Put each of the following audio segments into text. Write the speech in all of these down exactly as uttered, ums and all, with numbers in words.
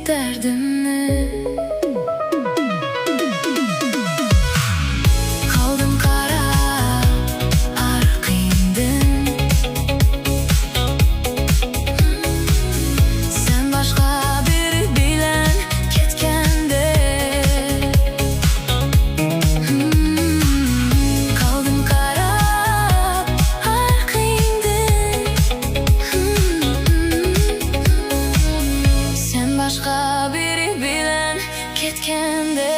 دەردىمنى. قالدىم قاراپ ئارقىڭدىن. سەن باشقا بىرى بىلەن كەتكەندە. قالدىم قاراپ ئارقىڭدىن. سەن باشقا بىرى بىلەن كەتكەندە.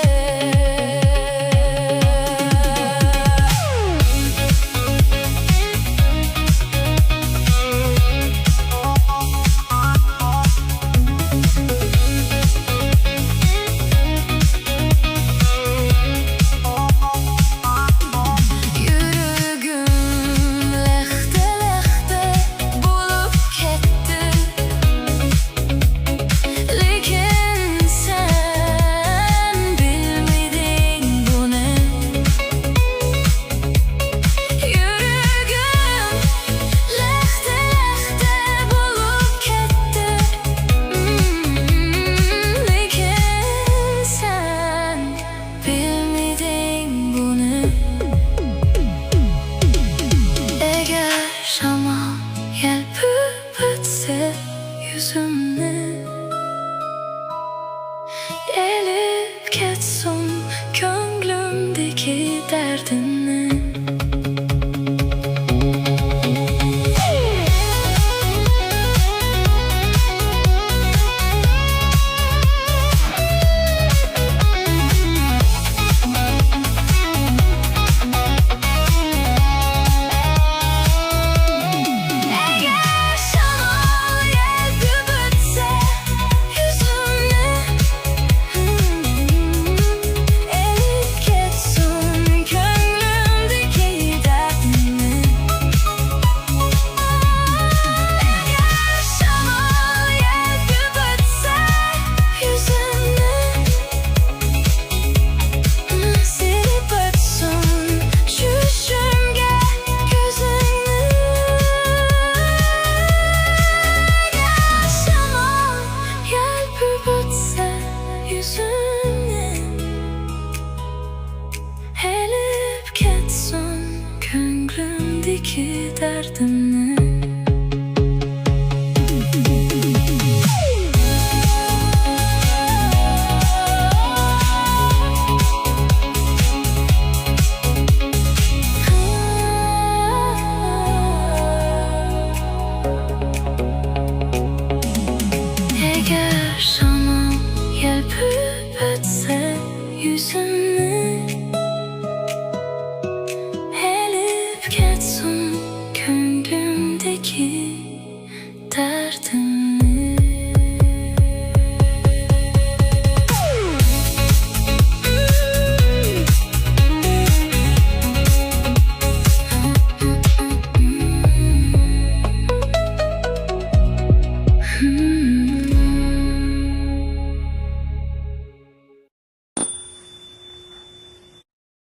يۈرىكىم لەختە-لەختە بولۇپ كەتتى. لېكىن سەن بىلمىدىڭ بۇنى. يۈرىكىم لەختە-لەختە بولۇپ كەتتى. لېكىن سەن بىلمىدىڭ بۇنى. ئەگەر شامال يەلپۈپ ئۆتسە يۈزۈمنى، ئېلىپ كەتسۇن كۆڭلۈمدىكى دەردىمنى. ئەگەر شامال يەلپۈپ ئۆتسە يۈزۈمنى، ئېلىپ كەتسۇن كۆڭلۈمدىكى دەردىمنى. ئەگەر شامال يەلپۈپ ئۆتسە يۈزۈمنى، سېلىپ ئۆتسۇن چۈشۈمگە كۆزۈڭنى. ئەگەر شامال يەلپۈپ ئۆتسە يۈزۈمنى، ئېلىپ كەتسۇن كۆڭلۈمدىكى دەردىمنى. ئەگەر شامال يەلپۈپ ئۆتسە يۈزۈمنى، ئېلىپ كەتسۇن